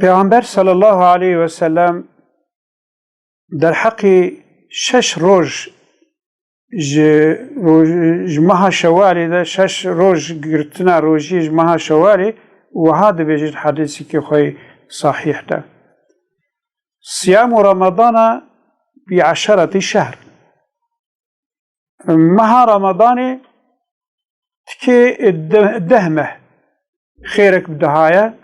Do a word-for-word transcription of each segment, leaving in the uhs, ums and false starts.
Pêxember sallallahu aleyhi ve sellem derheqî şeş roj ji roj-, ji meha Şewalê de, şeş roj girtina rojiyê ji meha Şewalê, wiha dibêje di hedîsekî xwe yê sahîh de: "Siyamu Ramadana bi eşeretî şehr." Meha Ramadanê tikê de-, deh meh xêrek bi dihaya,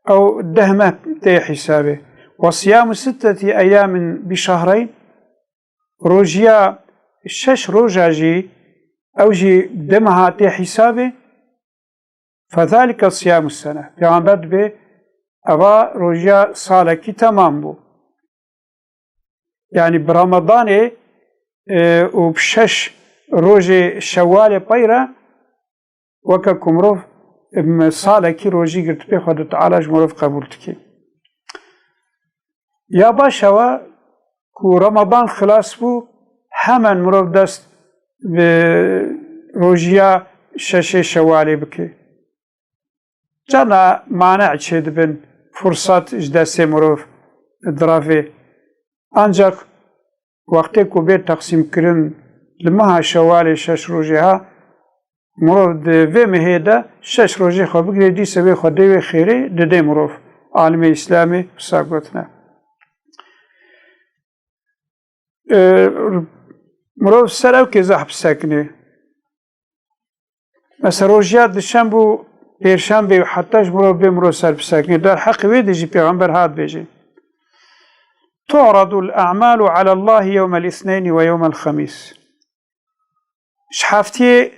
ew deh meh tê hîsabê. "Ve siyamu sitteti eyyamin bi şehreyn." Rojiya şeş roja jî, ew jî deh meha tê hîsabê. "Fezalike siyamu sene." Pêxember dibê, eva rojiya salekî temam bû. Yanî bi Ramadanê, e, û bi şeş rojê Şewalê pey re weke ku mirov, em, salekî rojî girtibê, Xwedê Teala ji mirov qebûl dike. Ya baş ew e ku Ramadan xilas bû, hemen mirov dest bi rojiya şeşê Şewalê bike. Carna mane'ê çêdibin, fursat ji destê mirov direvê. Ancak wextê ku bê teqsîmkirin li meha Şewalê şeş rojê ha, mirov di vê mehê de şeş rojê xwe bigirê, dîsa wê Xwedê wê xêrê didê mirov. Alimê Îslamê wisa gotine. E, mirov ser ew kê zehf bisekinê. Mesela rojiya dişemb û pêrşembê û heta ji mirov bê mirov ser bisekinê. Derheqê wê de jî Pêxember hat bêje: "Tu'radul a'malu alallahi yewmel îsneyni ve yewmel xemîs." Ji heftiyê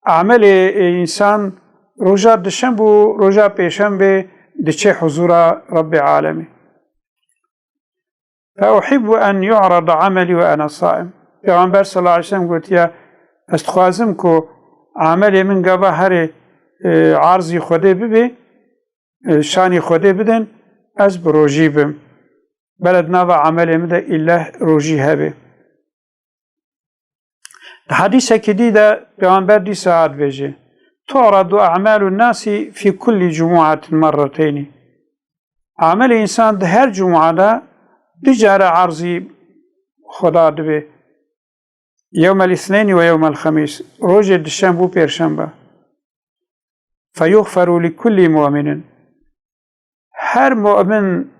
amelê, e, însan roja dişemb û roja pêşembê diçe huzura Rebbê alemî. "Fe uhibbu en yu'rada ameli ve ena saim." Pêxember sallallahu aleyhi ve sellem gotiye, "Ez dixwazim ku amelê min gava herê, e, arzî Xwedê bibe, e, şanî Xwedê bidin, ez bi rojî bim. Beled nava amelê min de îlleh rojî hebe." Di hedîsekî dî de Pêxember dîsa hat bêje: "Tu'radu a'malun nasi fi kulli cumu'atin merreteyni." Amelê însan di her cuma de du care arzî Xweda dibe. Yewmel îsneyni ve yewmel xemîs, rojê dişemb û pêrşembe. "Feyuxferu li kulli mu'minin." Her mu'min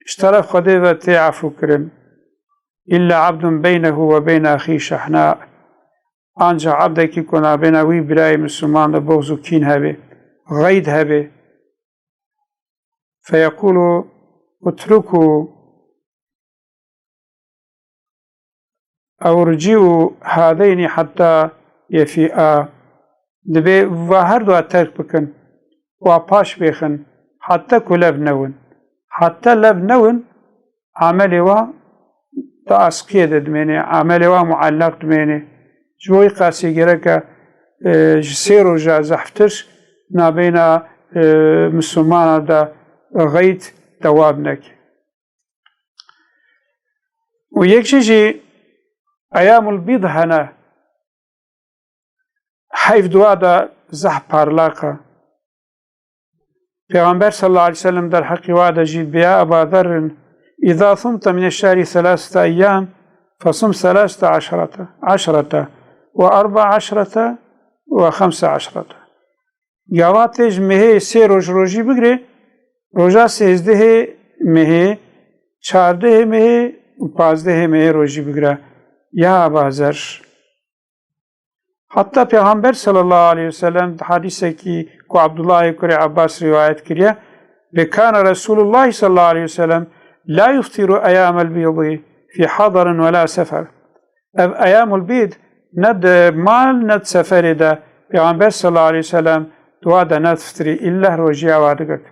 ji teref Xwedê ve tê efû kirin. "Îlla abdun beynehu ve beyne axî şehna." Anca ebdekî ku nabêna wî birayê Misliman de boxz û kîn hebe, xeyd hebe. "Feyequlu utruku ew rici'u hadeynî heta yefi'a." Dibê va her dua terk bikin, wa paş bêxin, heta ku lev newin. Heta lev newin, amelê wa di asqiyê de dimêne, amelê wa muallaq dimêne. Ji bo wî qasî gereke, e, ji sê roja zehftir nabêna, e, Mislimana de xeyd dewam neke. Û yek jî jî eyamul bîd hene, heyv dua de zehf parlaq e. Pêxember sallallahu aleyhi ve sellem derheqî wa de jî: "Ya Eba Zerrin, îza sumte mine şehri selasete eyyam, fesum selasete aşrete, aşrete ve arba aşrete ve xemse aşrete." Gava tê ji mehê sê roj rojî bigirê, roja sêzdehê mehê, çardehê mehê û pazdehê mehê rojî bigire. Ya Eba Zer. Heta Pêxember sallallahu aleyhi ve sellem di hadîsekî ku Abdullahê kurê Abbas rîwayet kiriye, bê kana Resulullah sallallahu aleyhi ve sellem la yuftiru eyyamel bîdî fi hadarin ve la sefer. Ev eyamul bîd ne di mal ne di seferê de Pêxember sallallahu aleyhi ve sellem dua de nedifitirî, îlleh rojiya wa digirt.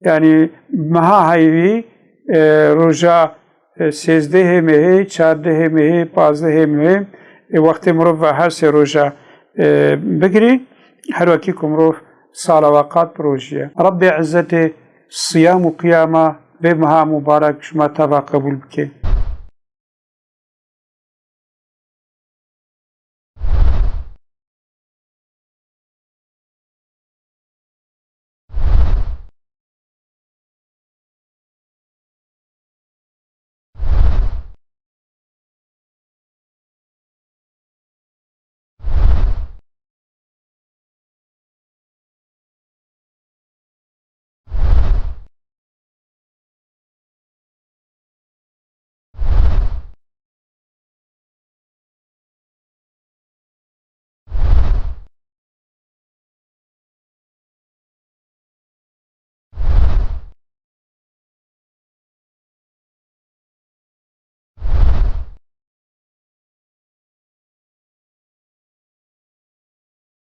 Yanî meha heyvî, e, roja, e, sêzdehê mehê, çardehê mehê, pazdehê mehê, e, wextê mirov ve her sê roja, e, bigirî, her wekî ku mirov sala we qat bi rojî ye. Rebbê Izzetê siyam û qiyama vê meha mubarek ji me teva qebûl bike.